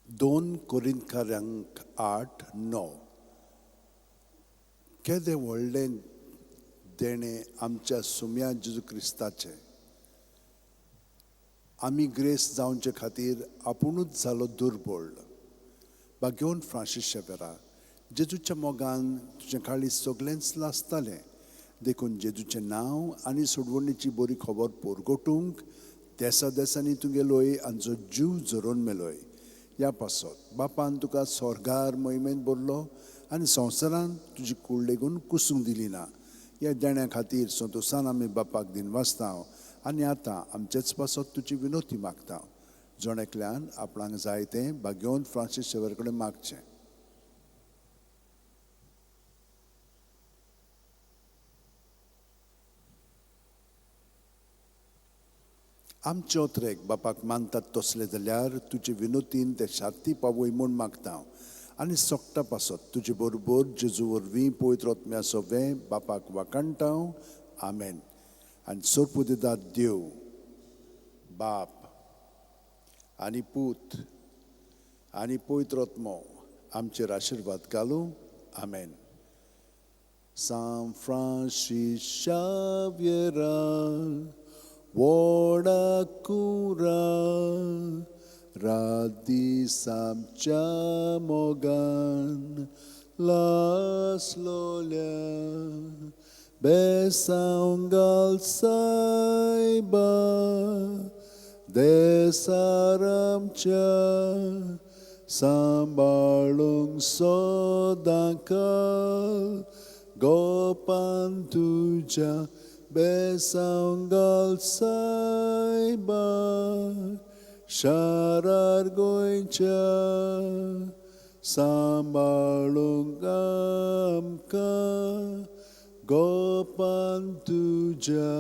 2 कोरिंथकारांक 8:9. केदें व्हडलें देणें आमच्या सुम्या जेजू क्रिस्ताचें. आमी ग्रेस जावचे खातीर आपुणूच जालो दुर्बळ. भाग्योन फ्रांसीस शेवेरा, जेजूच्या मोगान तुजें काळीज सगळेंच लासतालें, देखून जेजूचें नांव आनी सोडवणीची बरी खबर पोरगोटूंक देसा देसांनी तूं गेलोय आनी जो जीव झरोवन मेलोय. ह्या पासत बापान तुका स्वर्गार मोहिमेंत भरलो आनी संवसारांत तुजी कूड लेगून कुसूंक दिली ना. ह्या देण्या खातीर संतोसान आमी बापाक दिनवासता आनी आतां आमचेच पासत तुजी विनोती मागता. जण एकल्यान आपणाक जाय तें भाग्योन फ्रांसीस शेवर कडेन मागचें. आमचे ओत्रेक बापाक मानतात तसले जाल्यार तुजे विनोतीन ते शांती पावय म्हूण मागता आनी सोकटा पासत तुजे बरोबर जेजू वरवीं पवित्र आत्म्या सोवें बापाक वाखाणटा. आमेन. आनी सोरपुदेदाद देव बाप आनी पूत आनी पवित्र आत्मो आमचेर आशिर्वाद घालूं. आमेन. सांत फ्रांसीस शाव्येरा व्हडा कुरा रात दीस आमच्या मोगान लासलोल्या बेसांव घाल सायबा देसार आमच्या सांबाळूंक सदां काल गोपान तुज्या बेसांव घाल सायबा शारार गोंयच्या सांबाळूंक आमकां गोपान तुज्या.